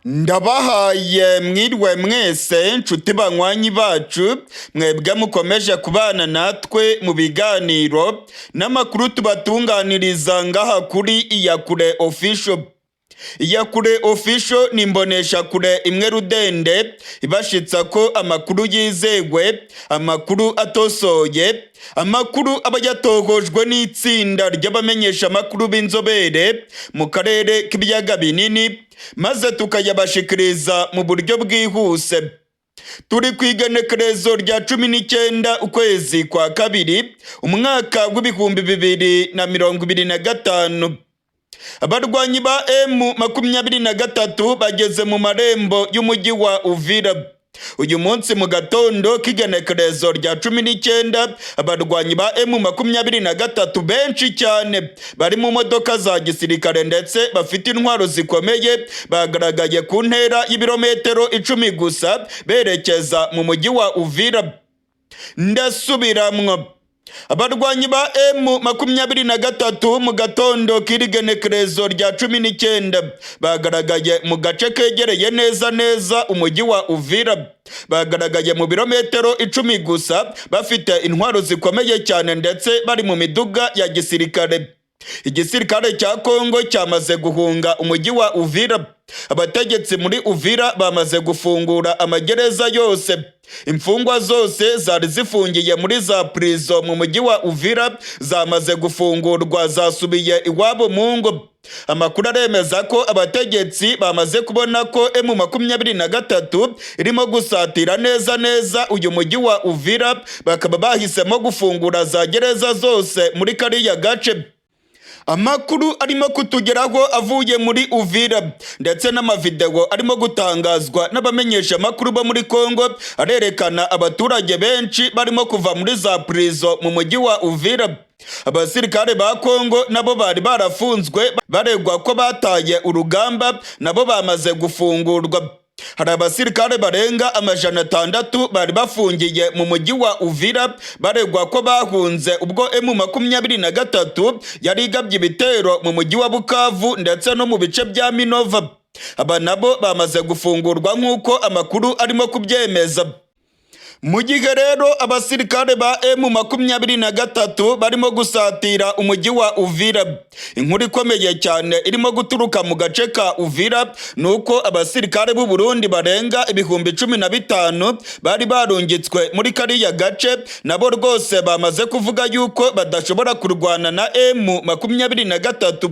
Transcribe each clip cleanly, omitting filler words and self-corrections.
Ndabahaye mwiriwe mwese nshuti banywanyi bacu, mwebwe mukomeje kubana natwe mu biganiro n'amakuru tubatunganiriza ngaha kuri Iyakure Official. Iyakure Official ni imboneshakure imwe rudende ibashitsa ko amakuru yizewe, amakuru atosoye, amakuru aba yatohojwe n'itsinda ry'abamenyeshamakuru b'inzobere mu karere k'ibiyaga binini, maze tukayabashikiriza mu buryo bwihuse. Turi ku igenekerezo rya 19 ukwezi kwa kabiri umwaka w'2025. Abarwanyi ba M23 bageze mu marembo y'umujyi wa Uvira. Uyu munsi mu gatondo k'igenekerezo rya 19, abarwanyi ba M23 benshi cyane bari mu modoka za gisirikare ndetse bafite intwaro zikomeye bagaragaye ku ntera y'ibirometero 10 gusa berekeza mu mujyi wa Uvira. Ndasubiramwo, abarwanyi ba M23 mu gatondo k'irigenekerezo rya 19 bagaragaye mu gace kegereye neza neza umujyi wa Uvira. Bagaragaye mu birometero 10 gusa, bafite intwaro zikomeye cyane ndetse bari mu miduga ya gisirikare. Igisirikare cya Kongo cyamaze guhunga umujyi wa Uvira. Abategetsi muri Uvira bamaze gufungura amagereza yose. Imfungwa zose zari zifungiye muri za prison mu mujyi wa Uvira zamaze gufungurwa, zasubiye iwabo mu ngo. Amakuru aremeza ko abategetsi bamaze kubona ko M23 irimo gusatira neza neza uyu mujyi wa Uvira, bakaba bahisemo gufungura za gereza zose muri kariya gace. Amakuru arimo kutugeraho avuye muri Uvira ndetse n'amavideo arimo gutangazwa n'abamenyesha amakuru bo muri Kongo arerekana abaturage benshi barimo kuva muri za prison mu mujyi wa Uvira. Abasirikare ba Kongo nabo bari barafunzwe baregwa ko bataye urugamba nabo bamaze gufungurwa. Hari abasirikare barenga 600 bari bafungiye mu mujyi wa Uvira baregwa ko bahunze ubwo M23 yari igabye ibitero mu mujyi wa Bukavu ndetse no mu bice bya Minova. Aba nabo bamaze gufungurwa nk'uko amakuru arimo kubyemeza. Mu gihe rero abasirikare ba M23 barimo gusatira umujyi wa Uvira, inkuru ikomeye cyane irimo guturuka mu gace ka Uvira ni uko abasirikare b'u Burundi barenga 15,000 bari barungitswe muri kariya gace nabo rwose bamaze kuvuga yuko badashobora kurwana na M23.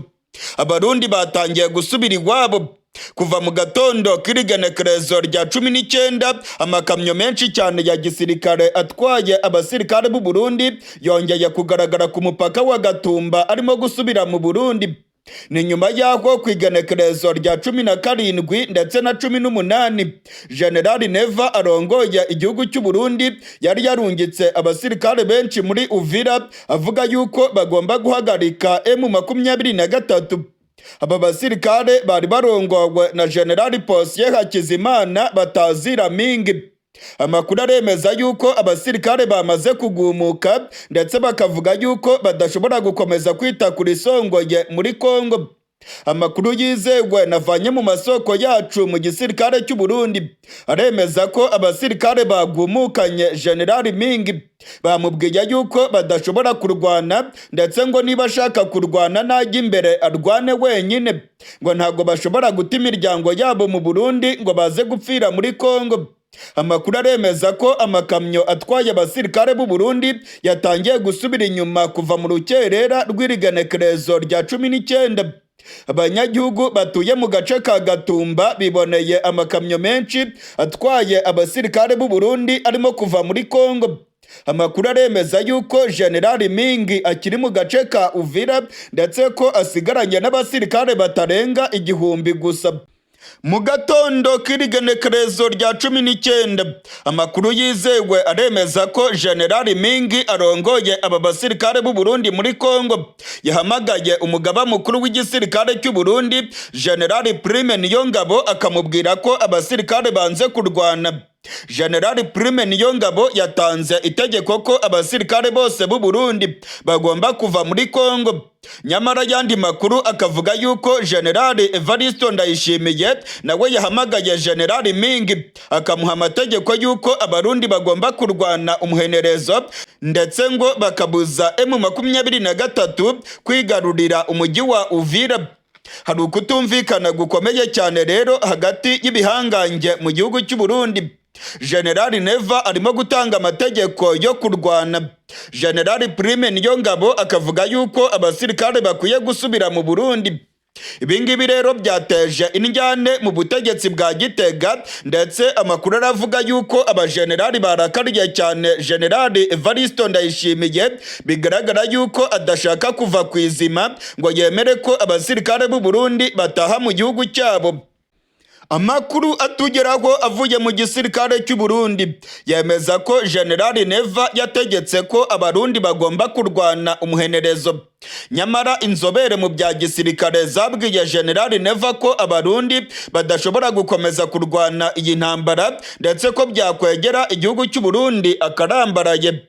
Abarundi batangiye gusubira iwabo. Kuva mu gatondo k'irigenekerezo rya 19, amakamyo menshi cyane ya gisirikare atwaye abasirikare b'u Burundi yongeye kugaragara ku mupaka wa Gatumba arimo gusubira mu Burundi. Ni nyuma y'aho ku igenekerezo rya 17 ndetse na 18 General Neva arongoye igihugu cy'u Burundi yari yarungitse abasirikare benshi muri Uvira avuga yuko bagomba guhagarika M23. Aba basirikare bari barongowe na General Posier Hakizimana batazira mingi. Amakuru aremeza yuko abasirikare bamaze kugumuka ndetse bakavuga yuko badashobora gukomeza kwita kuri songoye muri Kongo. Amakuru yizewe navanye mu masoko yacu mu gisirikare cy'u Burundi aremeza ko abasirikare bagumukanye General Mingi, bamubwiye yuko badashobora kurwana, ndetse ngo niba ashaka kurwana najya imbere arwane wenyine, ngo ntabwo bashobora guta imiryango yabo mu Burundi ngo baze gupfira muri Kongo. Amakuru aremeza ko amakamyo atwaye abasirikare b'u Burundi yatangiye gusubira inyuma kuva mu rukerera rw'irigenekerezo rya 19. Abanyagihugu batuye mu gace ka Gatumba biboneye amakamyo menshi atwaye abasirikare b'u Burundi arimo kuva muri Kongo. Amakuru aremeza yuko General Mingi akiri mu gace ka Uvira ndetse ko asigaranye n'abasirikare batarenga 1000 gusa. Mu gatondo k'irigenekerezo rya 19, amakuru yizewe aremeza ko General Mingi arongoye aba basirikare b'u Burundi muri Kongo yahamagaye umugaba mukuru w'igisirikare cy'u Burundi, General Prime Niyongabo, akamubwira ko abasirikare banze kurwana. General Prime Niyongabo yatanze itegeko ko abasirikare bose b'u Burundi bagomba kuva muri Kongo. Nyamara yandi makuru akavuga yuko General Evaristo Ndayishimiye nawe yahamagaye General Mingi akamuha amategeko yuko Abarundi bagomba kurwana umuhenerezo, ndetse ngo bakabuza M23 kwigarurira umujyi wa Uvira. Hari ukutumvikana gukomeye cyane rero hagati y'ibihangange mu gihugu cy'u Burundi. General Neva arimo gutanga amategeko yo kurwana. General Prime Niyongabo akavuga yuko abasirikare bakwiye gusubira mu Burundi. Ibi ngibi rero byateje indyane mu butegetsi bwa Gitega, ndetse amakuru aravuga yuko abajenerali barakariye cyane General Evaristo Ndayishimiye. Bigaragara yuko adashaka kuva ku izima ngo yemere ko abasirikare b'u Burundi bataha mu gihugu cyabo. Amakuru atugeraho avuye mu gisirikare cy'u Burundi yemeza ko General Neva yategetse ko Abarundi bagomba kurwana umuhenerezo. Nyamara inzobere mu bya gisirikare zabwiye General Neva ko Abarundi badashobora gukomeza kurwana iyi ntambara, ndetse ko byakwegera igihugu cy'u Burundi akarambaraye.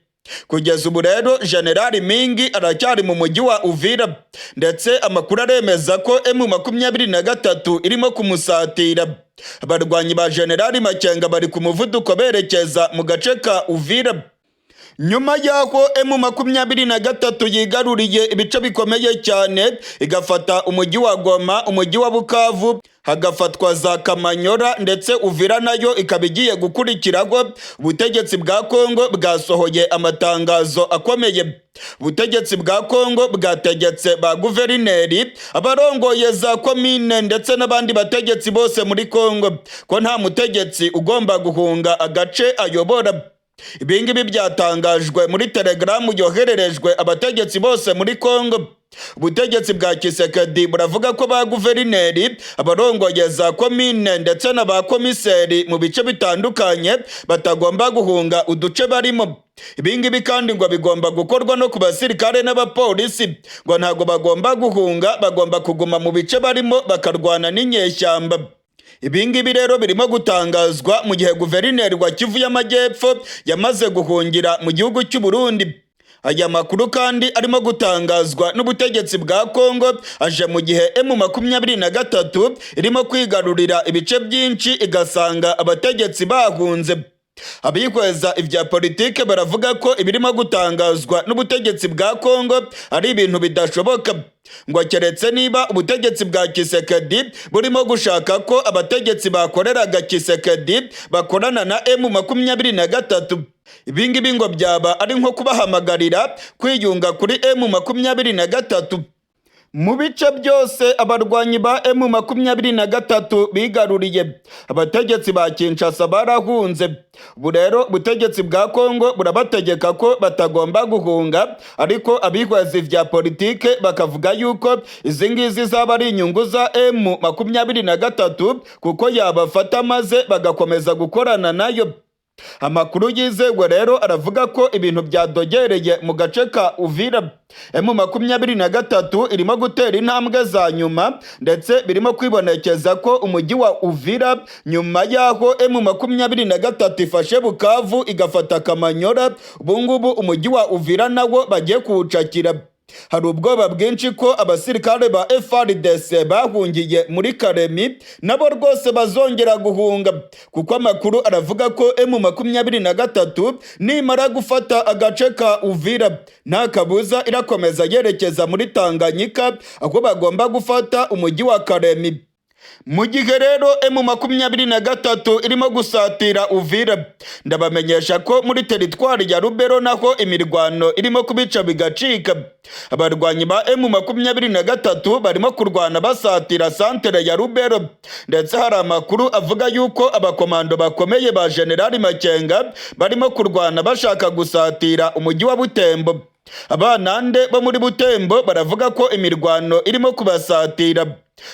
Kugeza ubu rero General Mingi aracyari mu mujyi wa Uvira, ndetse amakuru aremeza ko M23 irimo kumusatira. Abarwanyi ba General Makenga bari ku muvuduko berekeza mu gace ka Uvira. Nyuma y'aho M23 yigaruriye ibice bikomeye cyane, igafata umujyi wa Goma, umujyi wa Bukavu, hagafatwa za Kamanyora, ndetse Uvira nayo ikaba igiye gukurikiraho, ubutegetsi bwa Kongo bwasohoye amatangazo akomeye. Ubutegetsi bwa Kongo bwategetse ba guverineri, abarongoye za komine, ndetse n'abandi bategetsi bose muri Kongo ko nta mutegetsi ugomba guhunga agace ayobora. Ibi ngibi byatangajwe muri telegaramu yohererejwe abategetsi bose muri Kongo. Ubutegetsi bwa Tshisekedi buravuga ko ba guverineri, abarongoye za komine, ndetse na ba komiseri mu bice bitandukanye batagomba guhunga uduce barimo. Ibi ngibi kandi ngo bigomba gukorwa no ku basirikare n'abapolisi, ngo ntabwo bagomba guhunga, bagomba kuguma mu bice barimo bakarwana n'inyeshyamba. Ibi ngibi rero birimo gutangazwa mu gihe guverineri wa Kivu y'Amajyepfo yamaze guhungira mu gihugu cy'u Burundi. Aya makuru kandi arimo gutangazwa n'ubutegetsi bwa Kongo aje mu gihe M23 irimo kwigarurira ibice byinshi, igasanga abategetsi bahunze. Abikweza ibya politike baravuga ko ibirimo gutangazwa n'ubutegetsi bwa Kongo ari ibintu bidashoboka, ngo keretse niba ubutegetsi bwa Tshisekedi burimo gushaka ko abategetsi bakoreraga Tshisekedi bakorana na M23. Ibi ngibi ngo byaba ari nko kubahamagarira kwiyunga kuri M23. Mu bice byose abarwanyi ba M23 bigaruriye, abategetsi ba Kinshasa barahunze. Ubu rero ubutegetsi bwa Kongo burabategeka ko batagomba guhunga, ariko abihweza ivya politike bakavuga yuko izi ngizi zaba ari inyungu za M23, kuko yabafata maze bagakomeza gukorana nayo. Amakuru yizewe rero aravuga ko ibintu byadogereye mu gace ka Uvira. M23 irimo gutera intambwe za nyuma, ndetse birimo kwibonekeza ko umujyi wa Uvira, nyuma y'aho M23 ifashe Bukavu, igafata Kamanyora, ubungubu umujyi wa Uvira nawo bagiye kuwucakira. Hari ubwoba bwinshi ko abasirikare ba FARDC bahungiye muri Kalemi nabo rwose bazongera guhunga, kuko amakuru aravuga ko M23 nimara gufata agace ka Uvira nta kabuza irakomeza yerekeza muri Tanganyika, aho bagomba gufata umujyi wa Kalemi. Mu gihe rero M23 irimo gusatira Uvira, ndabamenyesha ko muri teritwari ya Lubero naho imirwano irimo kubica bigacika. Abarwanyi ba M23 barimo kurwana basatira santere ya Lubero, ndetse hari amakuru avuga yuko abakomando bakomeye ba General Makenga barimo kurwana bashaka gusatira umujyi wa Butembo. Abanande bo muri Butembo baravuga ko imirwano irimo kubasatira.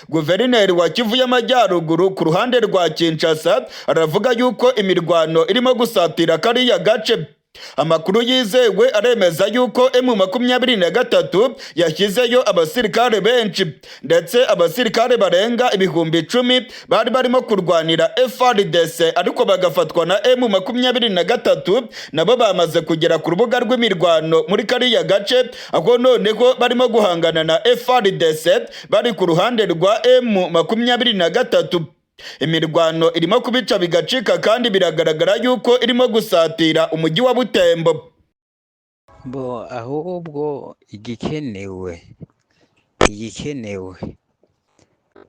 Guverineri wa Kivu y'Amajyaruguru ku ruhande rwa Kinshasa aravuga yuko imirwano irimo gusatira kariya gace. Amakuru yizewe aremeza yuko M23 yashyizeyo abasirikare benshi, ndetse abasirikare barenga 10,000 bari barimo kurwanira FARDC ariko bagafatwa na M23, nabo bamaze kugera ku rubuga rw'imirwano muri kariya gace, aho noneho barimo guhangana na FARDC bari ku ruhande rwa M23. Imirwano irimo kubica bigacika, kandi biragaragara yuko irimo gusatira umujyi wa Butembo. Bo ahubwo igikenewe,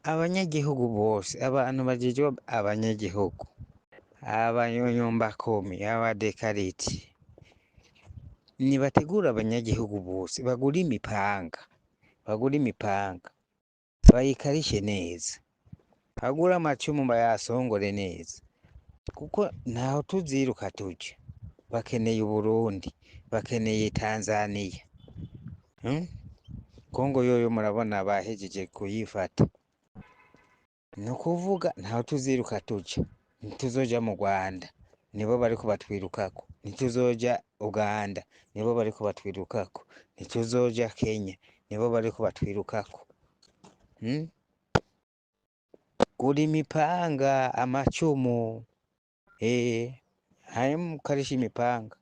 abanyagihugu bose, abantu bajejwe abanyagihugu, abanyunyumbakumi, abadekariti, nibategura abanyagihugu bose bagure imipanga, bagure imipanga bayikarishe neza, bagure amacumu bayasongore neza, kuko ntaho tuziruka tuja. Bakeneye Uburundi, bakeneye Tanzania, Kongo yoyo murabona bahejeje kuyifata. Ni ukuvuga ntaho tuziruka tuja, ntituzoja mu Rwanda, nibo bariko batwirukako, ntituzoja Uganda, nibo bariko batwirukako, ntituzoja Kenya, nibo bariko batwirukako. Gura imipanga, amacumu, hanyuma mukarisha imipanga,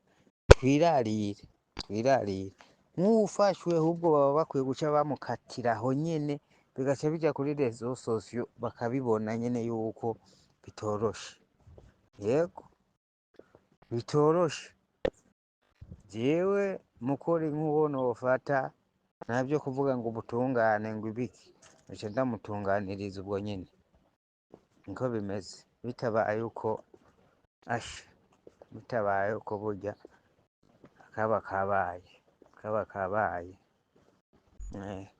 twirarire, twirarire. Nk'uwufashwe ahubwo baba bakwiye guca bamukatira aho nyene, bigaca bija kuri réseaux sociaux bakabibona nyene yuko bitoroshe. Yego, bitoroshe. Jewe mukori nk'uwo nofata, ntavyo kuvuga ngo ubutungane ngo ibiki, nca ndamutunganiriza ubwo nyene. Niko bimeze, bitabaye uko, asha, bitabaye uko burya kaba kabaye, kaba kabaye.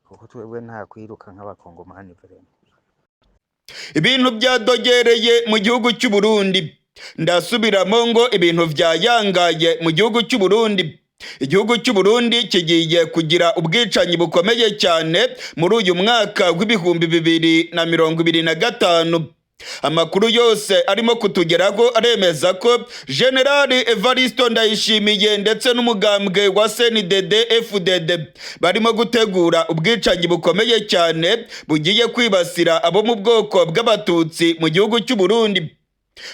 Kuko twebwe nta kwiruka nk'abakongomani vraiment. Ibintu byadogereye mu gihugu cy'u Burundi. Ndasubiramo ngo ibintu byayangaye mu gihugu cy'u Burundi. Igihugu cy'u Burundi kigiye kugira ubwicanyi bukomeye cyane muri uyu mwaka wa 2025. Amakuru yose arimo kutugeraho aremeza ko Generali Evaristo Ndayishimiye ndetse n'umugambwe wa CNDD FDD barimo gutegura ubwicanyi bukomeye cyane bugiye kwibasira abo mu bwoko bw'Abatutsi mu gihugu cy'u Burundi.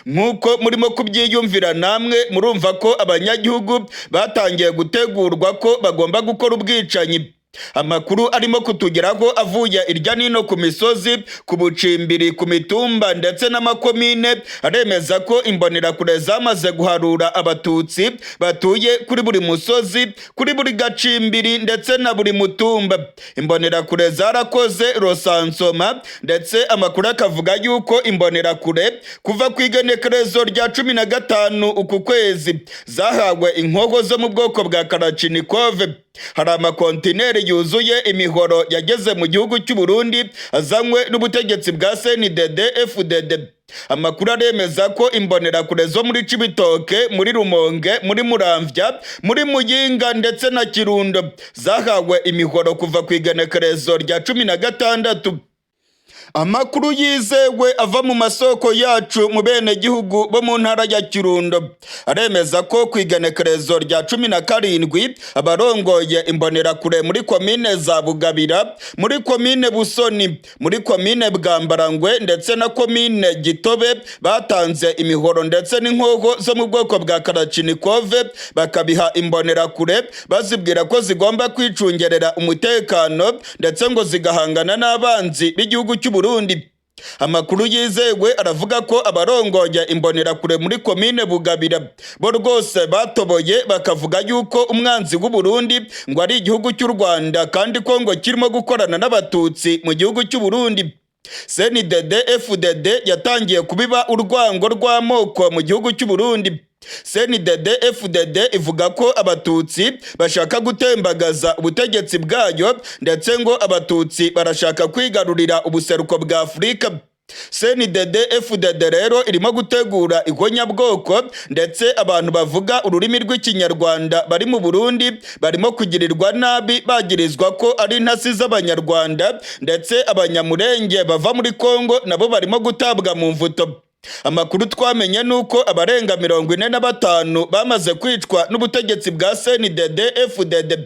Nk'uko murimo kubyiyumvira namwe, murumva ko abanyagihugu batangiye gutegurwa ko bagomba gukora ubwicanyi. Amakuru arimo kutugeraho avuye irya nino ku misozi, ku bucimbiri, ku mitumba ndetse n'amakomine aremeza ko imbonerakure zamaze guharura Abatutsi batuye kuri buri musozi, kuri buri gacimbiri ndetse na buri mutumba. Imbonerakure zarakoze recensement, ndetse amakuru akavuga yuko imbonerakure kuva ku igenekerezo rya 15 uku kwezi zahawe inkoho zo mu bwoko bwa Kalachnikov. Hari amakontineri yuzuye imihoro yageze mu gihugu cy'u Burundi azanywe n'ubutegetsi bwa CNDD FDD. Amakuru aremeza ko imbonerakure zo muri Cibitoke, muri Rumonge, muri Muramvya, muri Muyinga ndetse na Kirundo zahawe imihoro kuva ku igenekerezo rya 16. Amakuru yizewe ava mu masoko yacu mu bene gihugu bo mu ntara ya Kirundo aremeza ko ku igenekerezo rya 17 abarongoye imbonerakure muri komine za Bugabira, muri komine Busoni, muri komine Bwambarangwe ndetse na komine Gitobe batanze imihoro ndetse n'inkoho zo mu bwoko bwa Kalachnikov, bakabiha imbonerakure bazibwira ko zigomba kwicungerera umutekano ndetse ngo zigahangana n'abanzi b'igihugu cy'u Burundi. Amakuru yizewe aravuga ko abarongoye imbonerakure muri komine Bugabira bo rwose batoboye bakavuga yuko umwanzi w'u Burundi ngo ari igihugu cy'u Rwanda, kandi ko ngo kirimo gukorana n'Abatutsi mu gihugu cy'u Burundi. CNDD FDD yatangiye kubiba urwango rw'amoko mu gihugu cy'u Burundi. CNDD FDD ivuga ko Abatutsi bashaka gutembagaza ubutegetsi bwayo, ndetse ngo Abatutsi barashaka kwigarurira ubuseruko bwa Afurika. CNDD FDD rero irimo gutegura ihonyabwoko, ndetse abantu bavuga ururimi rw'Ikinyarwanda bari mu Burundi barimo kugirirwa nabi bagirizwa ko ari intasi z'Abanyarwanda, ndetse Abanyamurenge bava muri Kongo nabo barimo gutabwa mu mvuto. Amakuru twamenye nuko abarenga 45 bamaze kwicwa n'ubutegetsi bwa CNDD FDD.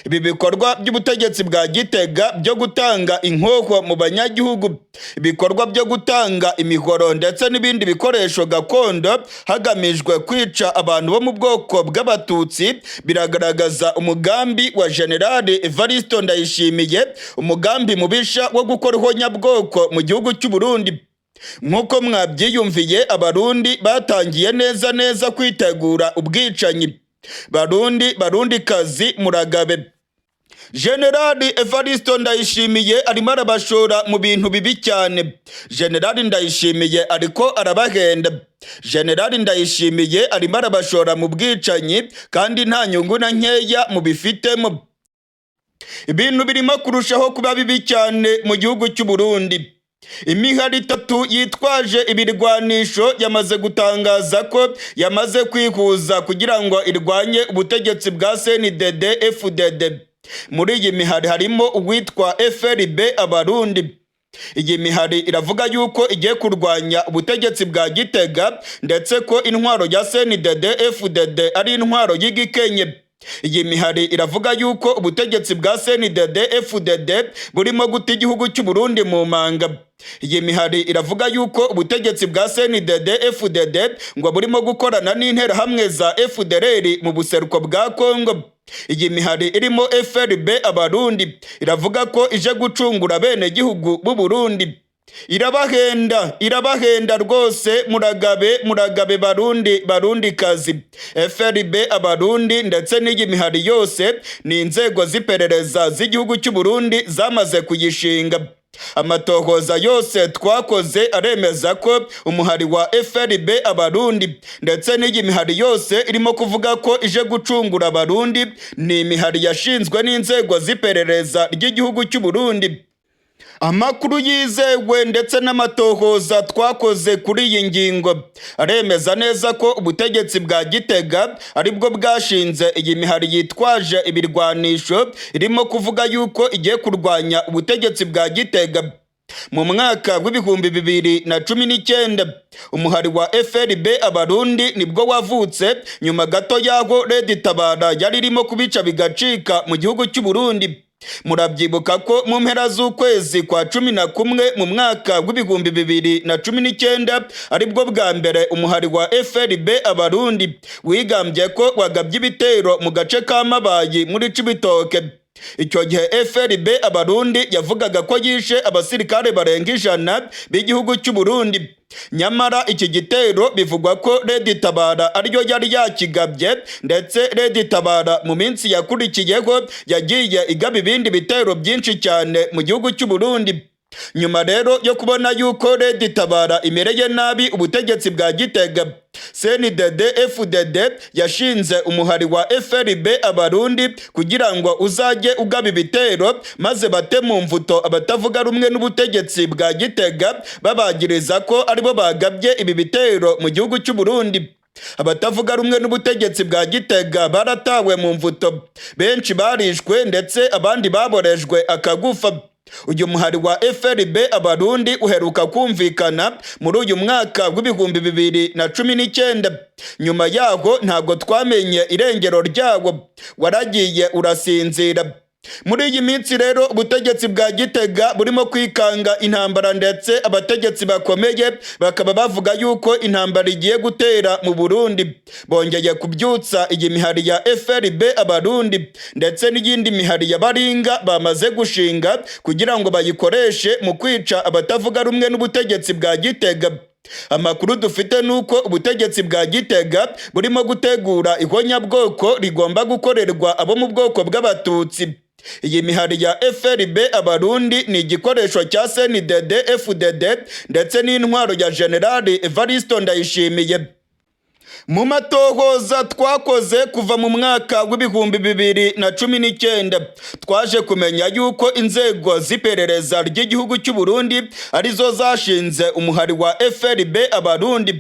Ibi bikorwa by'ubutegetsi bwa Gitega byo gutanga inkoho mu banyagihugu, ibikorwa byo gutanga imihoro ndetse n'ibindi bikoresho gakondo hagamijwe kwica abantu bo mu bwoko bw'Abatutsi, biragaragaza umugambi wa General Evaristo Ndayishimiye, umugambi mubisha wo gukora ihonyabwoko mu gihugu cy'u Burundi. Nk'uko mwabyiyumviye, Abarundi batangiye neza neza kwitegura ubwicanyi. Barundi, Barundikazi, muragabe. Generali Evaristo Ndayishimiye arimo arabashora mu bintu bibi cyane. Generali Ndayishimiye ariko arabahenda. Generali Ndayishimiye arimo arabashora mu bwicanyi kandi nta nyungu na nkeya mubifitemo. Ibintu birimo kurushaho kuba bibi cyane mu gihugu cy'u Burundi. Imihari itatu yitwaje ibirwanisho yamaze gutangaza ko yamaze kwihuza kugira ngo irwanye ubutegetsi bwa CNDD FDD. Muri iyi mihari harimo uwitwa FRB Abarundi. Iyi mihari iravuga yuko igiye kurwanya ubutegetsi bwa Gitega, ndetse ko intwaro ya CNDD FDD ari intwaro y'igikenye. Iyi mihari iravuga yuko ubutegetsi bwa CNDD FDD burimo guta igihugu cy'u Burundi mu manga. Iyi mihari iravuga yuko ubutegetsi bwa CNDD FDD ngo burimo gukorana n'interahamwe za FDLR mu buseruko bwa Kongo. Iyi mihari irimo FRB Abarundi iravuga ko ije gucungura bene gihugu b'u Burundi. Irabahenda, irabahenda rwose. Muragabe, muragabe, Barundi, Barundikazi. FRB Abarundi ndetse n'iyi mihari yose ni inzego z'iperereza z'igihugu cy'u Burundi zamaze kuyishinga. Amatohoza yose twakoze aremeza ko umuhari wa FRB Abarundi ndetse n'iyi mihari yose irimo kuvuga ko ije gucungura Abarundi ni imihari yashinzwe n'inzego z'iperereza ry'igihugu cy'u Burundi. Amakuru yizewe ndetse n'amatohoza twakoze kuri iyi ngingo aremeza neza ko ubutegetsi bwa Gitega aribwo bwashinze iyi mihari yitwaje ibirwanisho irimo kuvuga yuko igiye kurwanya ubutegetsi bwa Gitega. Mu mwaka w'2019 umuhari wa FRB Abarundi nibwo wavutse, nyuma gato y'aho Red Tabara yari irimo kubica bigacika mu gihugu cy'u Burundi. Murabyibuka ko mu mpera z'ukwezi kwa 11 mu mwaka w'2019 aribwo bwa mbere umuhari wa FRB Abarundi wigambye ko wagabye ibitero mu gace ka Mabayi muri Cibitoke. Icyo gihe FRB Abarundi yavugaga ko yishe abasirikare barenga 100 b'igihugu cy'u Burundi. Nyamara iki gitero bivugwa ko Red Tabara ariyo yari yakigabye, ndetse Red Tabara mu minsi yakurikiyeho yagiye igaba ibindi bitero byinshi cyane mu gihugu cy'u Burundi. Nyuma rero yo kubona yuko Red Tabara imereye nabi ubutegetsi bwa Gitega, CNDD FDD yashinze umuhari wa FRB Abarundi kugira ngo uzajye ugaba ibitero maze bate mu mvuto abatavuga rumwe n'ubutegetsi bwa Gitega, babagiriza ko aribo bagabye ibi bitero mu gihugu cy'u Burundi. Abatavuga rumwe n'ubutegetsi bwa Gitega baratawe mu mvuto, benshi barishwe ndetse abandi baborejwe akagufa. Uyu muhari wa FRB Abarundi uheruka kumvikana muri uyu mwaka w'2019. Nyuma yaho ntabwo twamenye irengero ryawo, waragiye urasinzira. Muri iyi minsi rero ubutegetsi bwa Gitega burimo kwikanga intambara, ndetse abategetsi bakomeye bakaba bavuga yuko intambara igiye gutera mu Burundi. Bongeye kubyutsa iyi mihari ya FRB Abarundi ndetse n'iyindi mihari ya Baringa bamaze gushinga kugira ngo bayikoreshe mu kwica abatavuga rumwe n'ubutegetsi bwa Gitega. Amakuru dufite nuko ubutegetsi bwa Gitega burimo gutegura ihonyabwoko rigomba gukorerwa abo mu bwoko bw'Abatutsi. Iyi mihari ya FRB Abarundi ni igikoresho cya CNDD FDD ndetse n'intwaro ya General Evaristo Ndayishimiye. Mu matohoza twakoze kuva mu mwaka w'2019 twaje kumenya yuko inzego z'iperereza ry'igihugu cy'u Burundi arizo zashinze umuhari wa FRB Abarundi.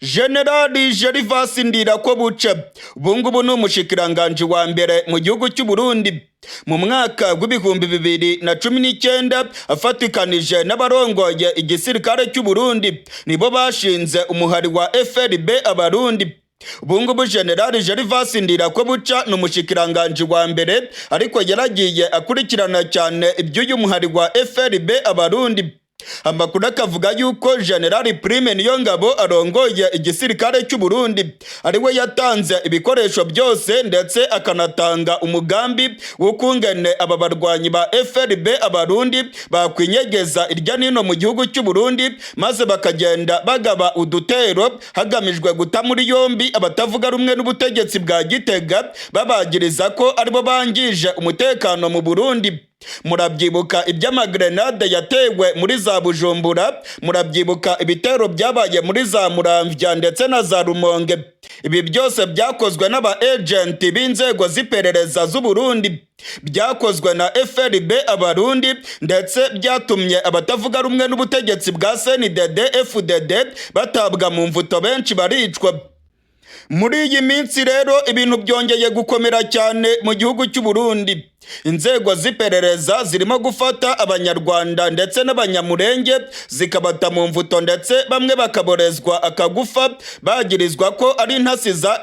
Generali Gervas Ndirakobuca ubungubu ni umushikiranganji wa mbere mu gihugu cy'u Burundi. Mu mwaka w'2019, afatikanije n'abarongoye igisirikare cy'u Burundi, nibo bashinze umuhari wa FRB Abarundi. Ubungubu General Gervas Ndirakobuca ni umushikiranganji wa mbere, ariko yaragiye akurikirana cyane iby'uyu muhari wa FRB Abarundi. Amakuru akavuga yuko General Prime Niyongabo arongoye igisirikare cy'u Burundi ariwe yatanze ibikoresho byose, ndetse akanatanga umugambi w'ukungene aba barwanyi ba FRB Abarundi bakwinyegeza irya nino mu gihugu cy'u Burundi, maze bakagenda bagaba udutero hagamijwe guta muri yombi abatavuga rumwe n'ubutegetsi bwa Gitega, babagiriza ko aribo bangije umutekano mu Burundi. Murabyibuka iby'amagrenade yatewe muri za Bujumbura, murabyibuka ibitero byabaye muri za Muramvya ndetse na za Rumonge. Ibi byose byakozwe n'aba agenti b'inzego z'iperereza z'u Burundi, byakozwe na FRB Abarundi, ndetse byatumye abatavuga rumwe n'ubutegetsi bwa CNDD FDD batabwa mu mvuto, benshi baricwa. Muri iyi minsi rero ibintu byongeye gukomera cyane mu gihugu cy'u Burundi. Inzego z'iperereza zirimo gufata Abanyarwanda ndetse n'Abanyamurenge zikabata mu mvuto, ndetse bamwe bakaborezwa akagufa, bagirizwa ko ari intasi za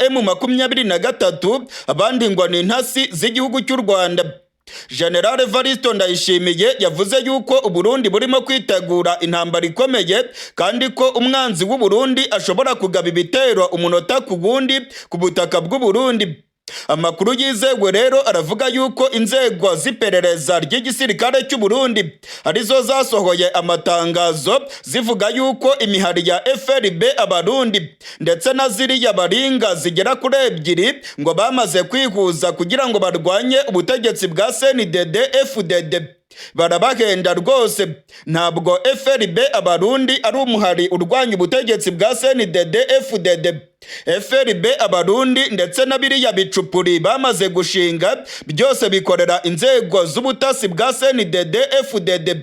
M23, abandi ngo ni intasi z'igihugu cy'u Rwanda. General Evaristo Ndayishimiye yavuze yuko Uburundi burimo kwitegura intambara ikomeye, kandi ko umwanzi w'u Burundi ashobora kugaba ibitero umunota ku wundi ku butaka bw'u Burundi. Amakuru yizewe rero aravuga yuko inzego z'iperereza ry'igisirikare cy'u Burundi arizo zasohoye amatangazo zivuga yuko imihari ya FRB Abarundi ndetse na ziriya baringa zigera kuri ebyiri ngo bamaze kwihuza kugira ngo barwanye ubutegetsi bwa CNDD FDD. Barabahenda rwose, ntabwo FRB Abarundi ari umuhari urwanya ubutegetsi bwa CNDD FDD. FRB Abarundi ndetse na biriya bicupuri bamaze gushinga byose bikorera inzego z'ubutasi bwa CNDD FDD.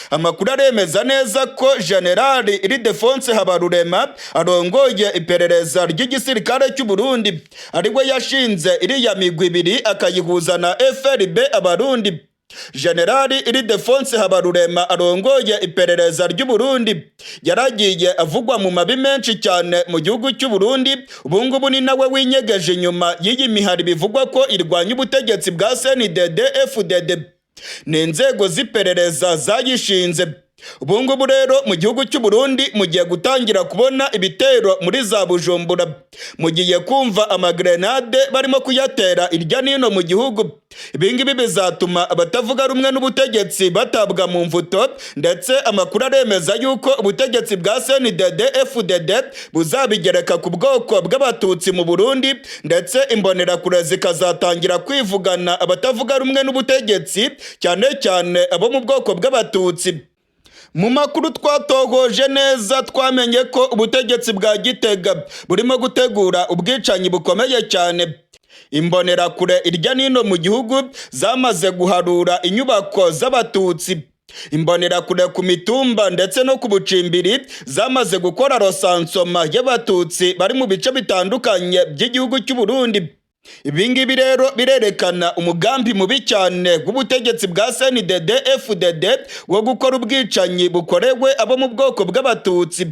Amakuru aremeza neza ko General Ildefonse Habarurema arongoye iperereza ry'igisirikare cy'u Burundi ariwe yashinze iriya migwi ibiri, akayihuza na FRB Abarundi. Generali Ildefonse Habarurema arongoye iperereza ry'u Burundi yaragiye avugwa mu mabi menshi cyane mu gihugu cy'u Burundi. Ubungubu ni nawe winyegeje inyuma y'iyi mihari bivugwa ko irwanya ubutegetsi bwa CNDD FDD. Ni inzego z'iperereza zayishinze. Ubungubu rero mu gihugu cy'u Burundi mugiye gutangira kubona ibitero muri za Bujumbura, mugiye kumva amagrenade barimo kuyatera irya nino mu gihugu. Ibingibi bizatuma abatavuga rumwe n'ubutegetsi batabwa mu mvuto, ndetse amakuru aremeza yuko ubutegetsi bwa CNDD FDD buzabigereka ku bwoko bw'Abatutsi mu Burundi, ndetse imbonerakure zikazatangira kwivugana abatavuga rumwe n'ubutegetsi, cyane cyane abo mu bwoko bw'Abatutsi. Mu makuru twatohoje neza, twamenye ko ubutegetsi bwa Gitega burimo gutegura ubwicanyi bukomeye cyane. Imbonerakure irya nino mu gihugu zamaze guharura inyubako z'Abatutsi. Imbonerakure ku mitumba ndetse no ku bucimbiri zamaze gukora recensement y'Abatutsi bari mu bice bitandukanye by'igihugu cy'u Burundi. Ibi ngibi rero birerekana umugambi mubi cyane w'ubutegetsi bwa CNDD FDD wo gukora ubwicanyi bukorewe abo mu bwoko bw'Abatutsi.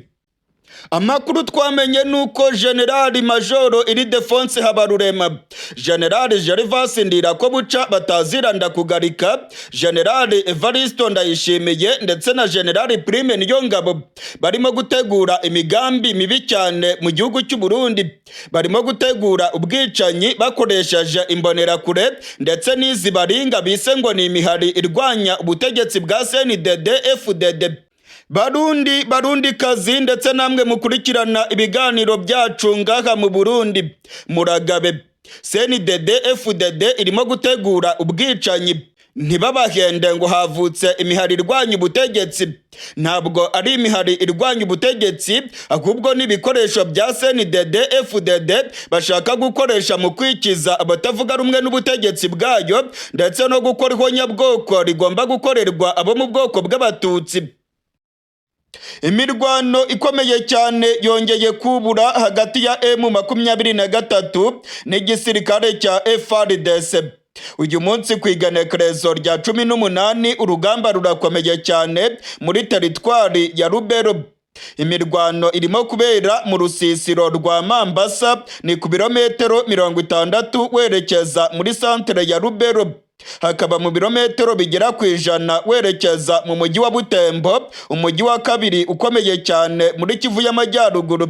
Amakuru twamenye nuko Generali Majoro Ildefonse Habarurema, Generali Gervas Ndirakobuca bataziranda kugarika, Generali Evaristo Ndayishimiye ndetse na Generali Prime Niyongabo barimo gutegura imigambi mibi cyane mu gihugu cy'u Burundi. Barimo gutegura ubwicanyi bakoresheje imbonerakure ndetse n'izi baringa bise ngo ni imihari irwanya ubutegetsi bwa CNDD FDD. Barundi, Barundi kazi, ndetse namwe mukurikirana ibiganiro byacu ngaha mu Burundi, muragabe. CNDD FDD irimo gutegura ubwicanyi. Ntibabahende ngo havutse imihari irwanya ubutegetsi. Ntabwo ari imihari irwanya ubutegetsi, ahubwo ni ibikoresho bya CNDD FDD bashaka gukoresha mu kwikiza abatavuga rumwe n'ubutegetsi bwayo, ndetse no gukora ihonyabwoko rigomba gukorerwa abo mu bwoko bw'Abatutsi. Imirwano ikomeye cyane yongeye kubura hagati ya M23 n'igisirikare cya FARDC. Uyu munsi ku igenekerezo rya 18 urugamba rurakomeye cyane muri teritwari ya Rubero. Imirwano irimo kubera mu rusisiro rwa Mambasa, ni ku birometero 60 werekeza muri santere ya Rubero, hakaba mu birometero bigera ku 100 werekeza mu mujyi wa Butembo, umujyi wa kabiri ukomeye cyane muri Kivu y'Amajyaruguru.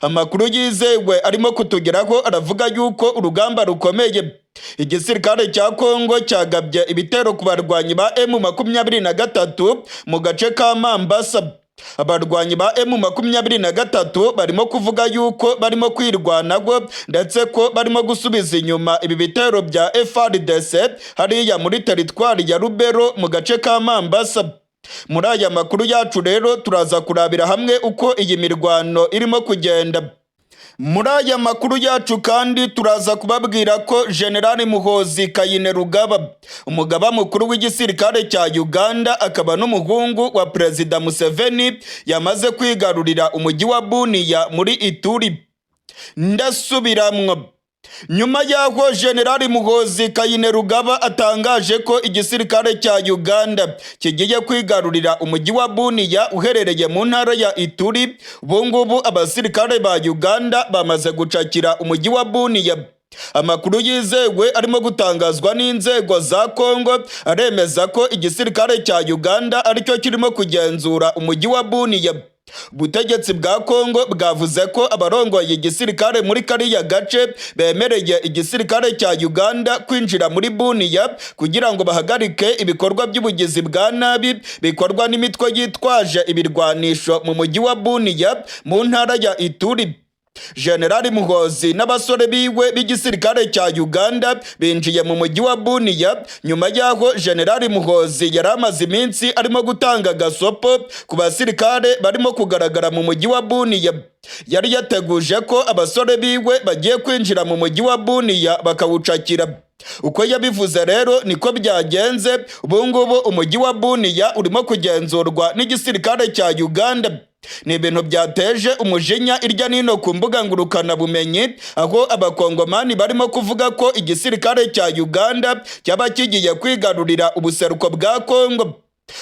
Amakuru yizewe arimo kutugeraho aravuga yuko urugamba rukomeye. Igisirikare cya Kongo cyagabye ibitero ku barwanyi ba M23 mu gace ka Mambasa. Abarwanyi ba M23 barimo kuvuga yuko barimo kwirwanaho, ndetse ko barimo gusubiza inyuma ibi bitero bya FARDC hariya muri teritwari ya Rubero mu gace ka Mambasa. Muri aya makuru yacu rero turaza kurabira hamwe uko iyi mirwano irimo kugenda. Muri aya makuru yacu kandi turaza kubabwira ko General Muhoozi Kainerugaba, umugaba mukuru w'igisirikare cya Uganda akaba n'umuhungu wa Perezida Museveni, yamaze kwigarurira umujyi wa Bunia muri Ituri. Ndasubiramwo, nyuma y'aho General Muhoozi Kainerugaba atangaje ko igisirikare cya Uganda kigiye kwigarurira umujyi wa Bunia uherereye mu ntara ya Ituri, ubu ngubu abasirikare ba Uganda bamaze gucakira umujyi wa Bunia. Amakuru yizewe arimo gutangazwa n'inzego za Kongo aremeza ko igisirikare cya Uganda aricyo kirimo kugenzura umujyi wa Bunia. Ubutegetsi bwa Kongo bwavuze ko abarongoye igisirikare muri kariya gace bemereye igisirikare cya Uganda kwinjira muri Bunia kugira ngo bahagarike ibikorwa by'ubugizi bwa nabi bikorwa n'imitwe yitwaje ibirwanisho mu mujyi wa Bunia mu ntara ya Ituri. Generali Muhoozi n'abasore biwe b'igisirikare cya Uganda binjiye mu mujyi wa Bunia nyuma y'aho Generali Muhoozi yari amaze iminsi arimo gutanga gasopo ku basirikare barimo kugaragara mu mujyi wa Bunia. Yari yateguje ko abasore biwe bagiye kwinjira mu mujyi wa Bunia bakawucakira. Uko yabivuze rero niko byagenze. Ubu ngubu umujyi wa Bunia urimo kugenzurwa n'igisirikare cya Uganda. Ni ibintu byateje umujinya irya nino ku mbuga ngurukanabumenyi, aho abakongomani barimo kuvuga ko igisirikare cya Uganda cyaba kigiye kwigarurira ubuseruko bwa Kongo.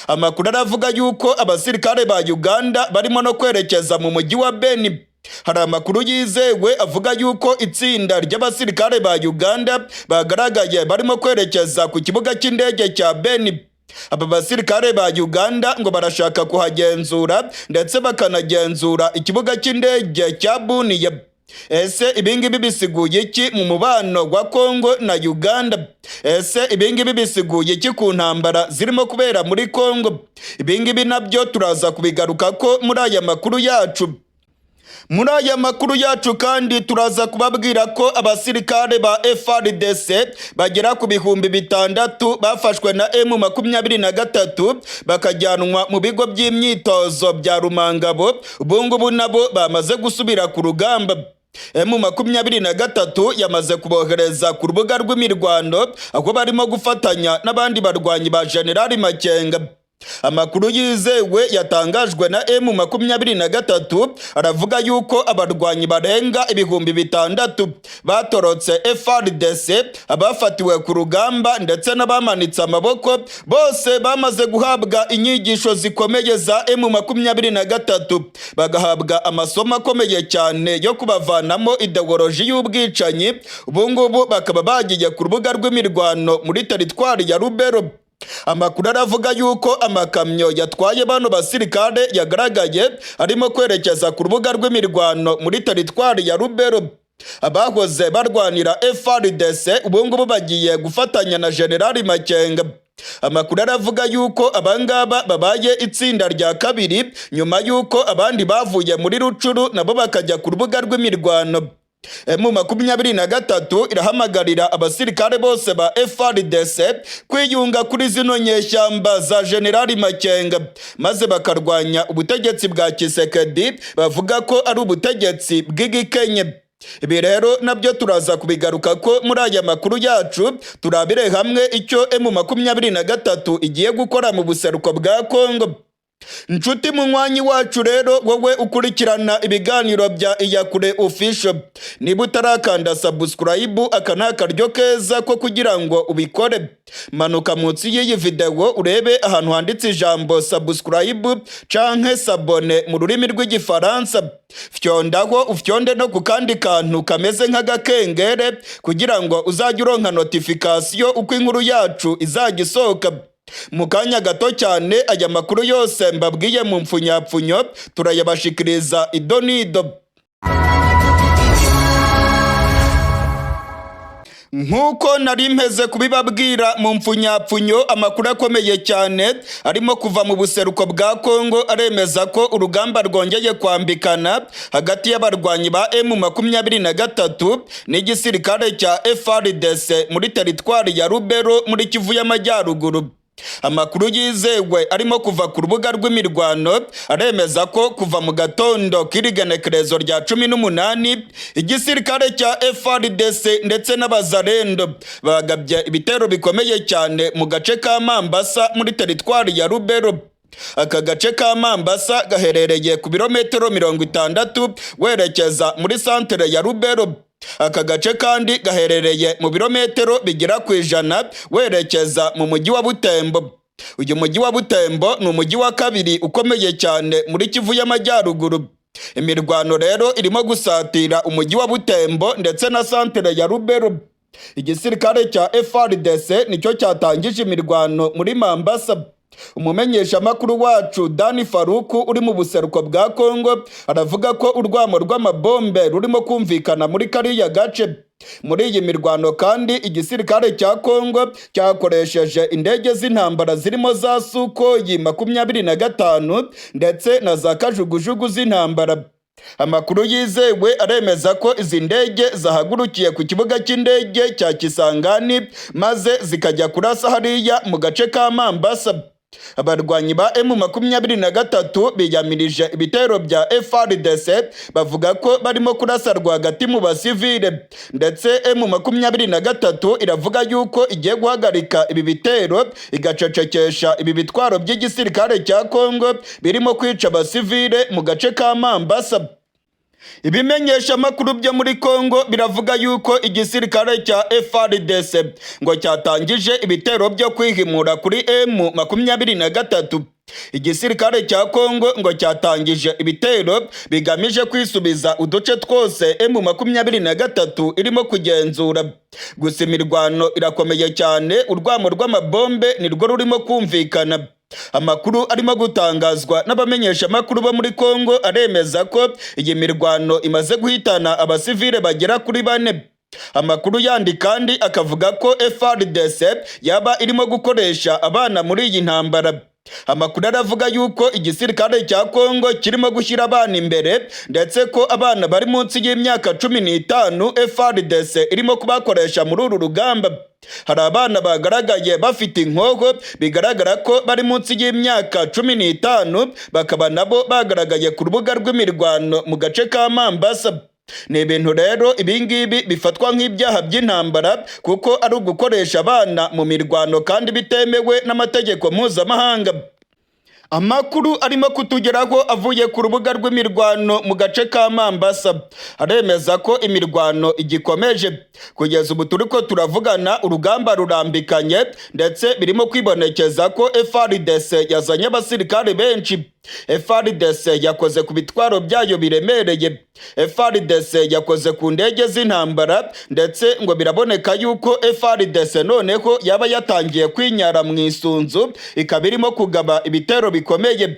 Amakuru aravuga yuko abasirikare ba Uganda barimo no kwerekeza mu mujyi wa Beni. Hari amakuru yizewe avuga yuko itsinda ry'abasirikare ba Uganda bagaragaye barimo kwerekeza ku kibuga cy'indege cya Beni. Aba basirikare ba Uganda ngo barashaka kuhagenzura ndetse bakanagenzura ikibuga cy'indege cya Bunia. Ese ibingibi bisiguye iki mu mubano wa Kongo na Uganda? Ese ibingibi bisiguye iki ku ntambara zirimo kubera muri Kongo? Ibingibi nabyo turaza kubigaruka ko muri aya makuru yacu. Muri aya makuru yacu kandi turaza kubabwira ko abasirikare ba FARDC bagera ku 6000 bafashwe na M23 bakajyanwa mu bigo by'imyitozo bya Rumangabo, ubu ngubu nabo bamaze gusubira ku rugamba. M23 yamaze kubohereza ku rubuga rw'imirwano, aho barimo gufatanya n'abandi barwanyi ba General Makenga. Amakuru yizewe yatangajwe na M23 aravuga yuko abarwanyi barenga 6000 batorotse FARDC, abafatiwe ku rugamba ndetse n'abamanitse amaboko, bose bamaze guhabwa inyigisho zikomeye za M23, bagahabwa amasomo akomeye cyane yo kubavanamo ideoloji y'ubwicanyi. Ubu ngubu bakaba bagiye ku rubuga rw'imirwano muri teritwari ya Rubero. Amakuru aravuga yuko amakamyo yatwaye bano basirikare yagaragaye arimo kwerekeza ku rubuga rw'imirwano muri teritwari ya Rubero. Abahoze barwanira FARDC ubu ngubu bagiye gufatanya na General Makenga. Amakuru aravuga yuko abangaba babaye itsinda rya kabiri nyuma yuko abandi bavuye muri Rucuru nabo bakajya ku rubuga rw'imirwano. M23 irahamagarira abasirikare bose ba FARDC kwiyunga kuri zino nyeshyamba za General Makenga, maze bakarwanya ubutegetsi bwa Tshisekedi bavuga ko ari ubutegetsi bw'igikenye. Ibi rero nabyo turaza kubigaruka ko muri aya makuru yacu, turabire hamwe icyo M23 igiye gukora mu buseruko bwa Kongo. Nshuti munywanyi wacu rero, wowe ukurikirana ibiganiro bya Iyakure Official, niba utarakanda subscribe, aka ni akaryo keza ko kugira ngo ubikore. Manuka munsi y'iyi video urebe ahantu handitse ijambo subscribe canke s'abonner mu rurimi rw'Igifaransa. Fyondaho, ufyonde no ku kandi kantu kameze nk'agakengere kugira ngo uzajye uronka notification uko inkuru yacu izajya isohoka. Mu kanya gato cyane, aya makuru yose mbabwiye mu mpfunyapfunyo turayabashikiriza idonido. Nk'uko nari mpeze kubibabwira mu mpfunyapfunyo, amakuru akomeye cyane arimo kuva mu buseruko bwa Kongo aremeza ko urugamba rwongeye kwambikana hagati y'abarwanyi ba M23 n'igisirikare cya FARDC muri teritwari ya Rubero muri Kivu y'Amajyaruguru. Amakuru yizewe arimo kuva ku rubuga rw'imirwano aremeza ko kuva mu gatondo k'irigenekerezo rya 18, igisirikare cya FARDC ndetse n'abazarendo bagabye ibitero bikomeye cyane mu gace ka Mambasa muri teritwari ya Rubero. Aka gace ka Mambasa gaherereye ku birometero 60 werekeza muri santere ya Rubero. Aka gace kandi gaherereye mu birometero bigera ku 100 werekeza mu mujyi wa Butembo. Uyu mujyi wa Butembo ni umujyi wa kabiri ukomeye cyane muri Kivu y'Amajyaruguru. Imirwano rero irimo gusatira umujyi wa Butembo ndetse na santere ya Rubero. Igisirikare cya FARDC nicyo cyatangije imirwano muri Mambasa. Umumenyeshamakuru wacu Dani Faruku uri mu buseruko bwa Kongo aravuga ko urwamo rw'amabombe rurimo kumvikana muri kariya gace. Muri iyi mirwano kandi, igisirikare cya Kongo cyakoresheje indege z'intambara zirimo za Sukhoi 25 ndetse na za kajugujugu z'intambara. Amakuru yizewe aremeza ko izi ndege zahagurukiye ku kibuga cy'indege cya Kisangani maze zikajya kurasa hariya mu gace ka Mambasa. Abarwanyi ba M23 biyamirije ibitero bya FARDC, bavuga ko barimo kurasa rwagati mu basivile, ndetse M23 iravuga yuko igiye guhagarika ibi bitero, igacecekesha ibi bitwaro by'igisirikare cya Kongo birimo kwica abasivile mu gace ka Mambasa. Ibimenyeshamakuru byo muri Kongo biravuga yuko igisirikare cya FARDC ngo cyatangije ibitero byo kwihimura kuri M23. Igisirikare cya Kongo ngo cyatangije ibitero bigamije kwisubiza uduce twose M23 irimo kugenzura. Gusa imirwano irakomeye cyane, urwamo rw'amabombe nirwo rurimo kumvikana. Amakuru arimo gutangazwa n'abamenyeshamakuru bo muri Kongo aremeza ko iyi mirwano imaze guhitana abasivile bagera kuri bane. Amakuru yandi kandi akavuga ko FARDC yaba irimo gukoresha abana muri iyi ntambara. Amakuru aravuga yuko igisirikare cya Kongo kirimo gushyira abana imbere, ndetse ko abana bari munsi y'imyaka 15 FARDC irimo kubakoresha muri uru rugamba. Hari abana bagaragaye bafite inkoho, bigaragara ko bari munsi y'imyaka 15, bakaba nabo bagaragaye ku rubuga rw'imirwano mu gace ka Mambasa. Ni ibintu rero ibingibi bifatwa nk'ibyaha by'intambara, kuko ari ugukoresha abana mu mirwano kandi bitemewe n'amategeko mpuzamahanga. Amakuru arimo kutugeraho avuye ku rubuga rw'imirwano mu gace ka Mambasa aremeza ko imirwano igikomeje. Kugeza ubu turiko turavugana, urugamba rurambikanye, ndetse birimo kwibonekeza ko FARDC yazanye abasirikare benshi. FARDC yakoze ku bitwaro byayo biremereye, FARDC yakoze ku ndege z'intambara, ndetse ngo biraboneka yuko FARDC noneho yaba yatangiye kwinyara mu isunzu, ikaba irimo kugaba ibitero bikomeye.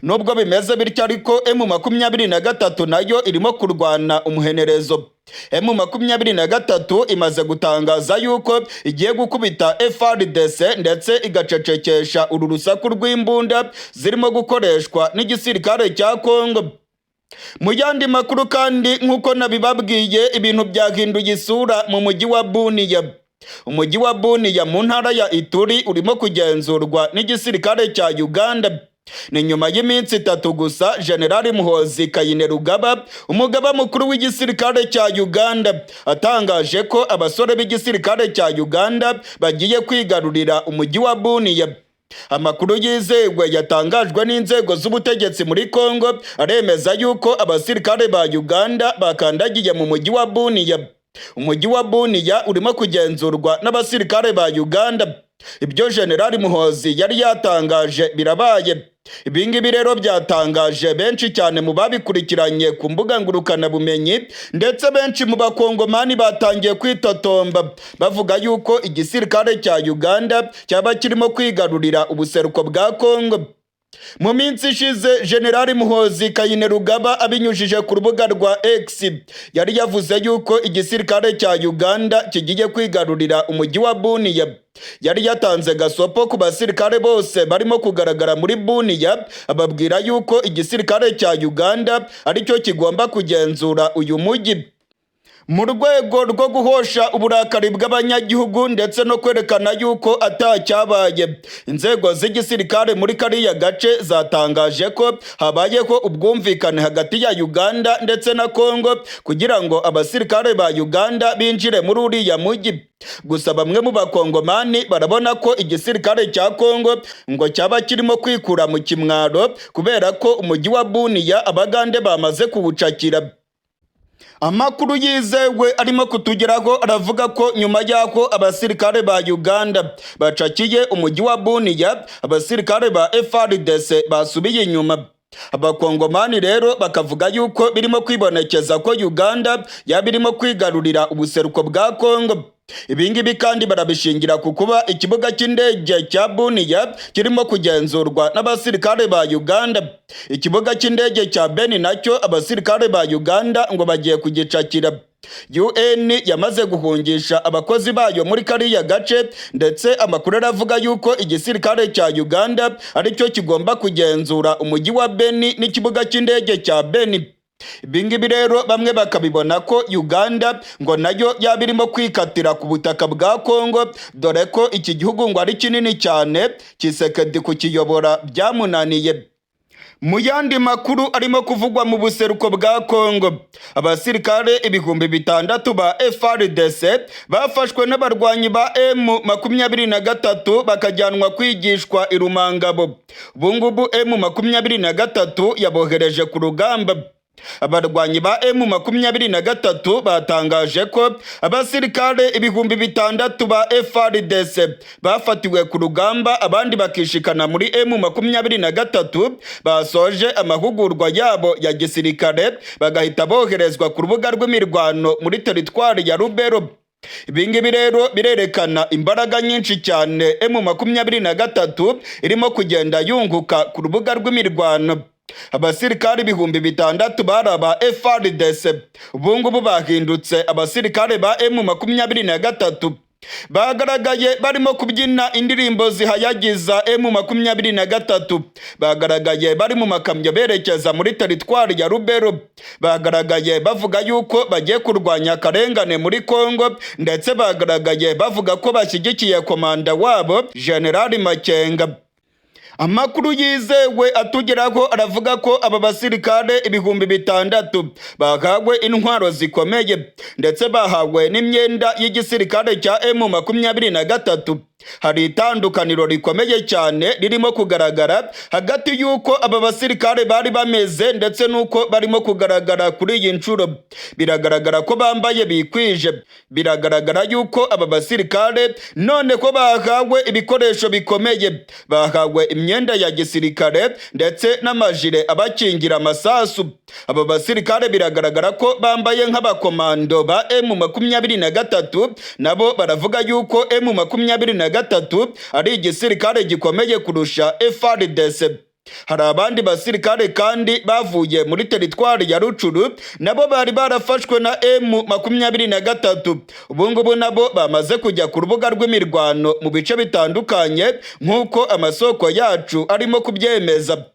Nubwo bimeze bityo ariko, M23 nayo irimo kurwana umuhenerezo. M23 imaze gutangaza yuko igiye gukubita FARDC ndetse igacecekesha uru rusaku rw'imbunda zirimo gukoreshwa n'igisirikare cya Kongo. Mu yandi makuru kandi, nk'uko nabibabwiye, ibintu byahinduye isura mu mujyi wa Bunia. Umujyi wa Bunia mu ntara ya Ituri urimo kugenzurwa n'igisirikare cya Uganda. Ni nyuma y'iminsi 3 gusa General Muhoozi Kainerugaba, umugaba mukuru w'igisirikare cya Uganda, atangaje ko abasore b'igisirikare cya Uganda bagiye kwigarurira umujyi wa Bunia. Amakuru yizewe yatangajwe n'inzego z'ubutegetsi muri Kongo aremeza yuko abasirikare ba Uganda bakandagiye mu mujyi wa Bunia. Umujyi wa Bunia urimo kugenzurwa n'abasirikare ba Uganda. Ibyo Generali Muhozi yari yatangaje birabaye. Ibingibi rero byatangaje benshi cyane mu babikurikiranye ku mbuga ngurukanabumenyi, ndetse benshi mu bakongomani batangiye kwitotomba bavuga yuko igisirikare cya Uganda cyaba kirimo kwigarurira ubuseruko bwa Kongo. Mu minsi ishize, Generali Muhozi Kainerugaba abinyujije ku rubuga rwa X yari yavuze yuko igisirikare cya Uganda kigiye kwigarurira umujyi wa Bunia. Yari yatanze gasopo ku basirikare bose barimo kugaragara muri Bunia, ababwira yuko igisirikare cya Uganda aricyo kigomba kugenzura uyu mujyi. Mu rwego rwo guhosha uburakari bw'abanyagihugu ndetse no kwerekana yuko atacyabaye, inzego z'igisirikare muri kariya gace zatangaje ko habayeho ubwumvikane hagati ya Uganda ndetse na Kongo kugira ngo abasirikare ba Uganda binjire muri uriya mujyi. Gusa bamwe mu bakongomani barabona ko igisirikare cya Kongo ngo cyaba kirimo kwikura mu kimwaro, kubera ko umujyi wa Bunia abagande bamaze kuwucakira. Amakuru yizewe arimo kutugeraho aravuga ko nyuma y'aho abasirikare ba Uganda bacakiye umujyi wa Bunia, abasirikare ba FARDC basubiye inyuma. Abakongomani rero bakavuga yuko birimo kwibonekeza ko Uganda yaba irimo kwigarurira ubuseruko bwa Kongo. Ibingibi kandi barabishingira ku kuba ikibuga cy'indege cya Bunia kirimo kugenzurwa n'abasirikare ba Uganda. Ikibuga cy'indege cya Beni nacyo abasirikare ba Uganda ngo bagiye kugicakira. UN yamaze guhungisha abakozi bayo muri kariya gace, ndetse amakuru aravuga yuko igisirikare cya Uganda aricyo kigomba kugenzura umujyi wa Beni n'ikibuga cy'indege cya Beni. Ibingibi rero bamwe bakabibona ko Uganda ngo nayo yaba irimo kwikatira ku butaka bwa Kongo, dore ko iki gihugu ngo ari kinini cyane, Tshisekedi kukiyobora byamunaniye. Mu yandi makuru arimo kuvugwa mu buseruko bwa Kongo, abasirikare 6000 ba FARDC bafashwe n'abarwanyi ba M23 bakajyanwa kwigishwa i Rumangabo. Ubungubu M23 yabohereje ku rugamba. Abarwanyi ba M23 batangaje ko abasirikare 6000 ba FARDC bafatiwe ku rugamba, abandi bakishikana muri M23, basoje amahugurwa yabo ya gisirikare bagahita boherezwa ku rubuga rw'imirwano muri teritwari ya Lubero. Ibingibi rero birerekana imbaraga nyinshi cyane M23 irimo kugenda yunguka ku rubuga rw'imirwano. Abasirikare 6000 bari aba FARDC ubungubu bahindutse abasirikare ba M23. Bagaragaye barimo kubyina indirimbo zihayagiza M23, bagaragaye bari mu makamyo berekeza muri teritwari ya Lubero, bagaragaye bavuga yuko bagiye kurwanya akarengane muri Kongo, ndetse bagaragaye bavuga ko bashyigikiye komanda wabo General Makenga. Amakuru yizewe atugeraho aravuga ko aba basirikare 6000 bahawe intwaro zikomeye, ndetse bahawe n'imyenda y'igisirikare cya M23. Hari itandukaniro rikomeye cyane ririmo kugaragara hagati y'uko aba basirikare bari bameze ndetse n'uko barimo kugaragara kuri iyi nshuro. Biragaragara ko bambaye bikwije, biragaragara yuko aba basirikare none ko bahawe ibikoresho bikomeye, bahawe imyenda ya gisirikare ndetse n'amajire abakingira amasasu. Aba basirikare biragaragara ko bambaye nk'abakomando ba M23, nabo baravuga yuko M23 ari igisirikare gikomeye kurusha FARDC. Hari abandi basirikare kandi bavuye muri teritwari ya Rutshuru, nabo bari barafashwe na M23. Ubu ngubu nabo bamaze kujya ku rubuga rw'imirwano mu bice bitandukanye, nk'uko amasoko yacu arimo kubyemeza.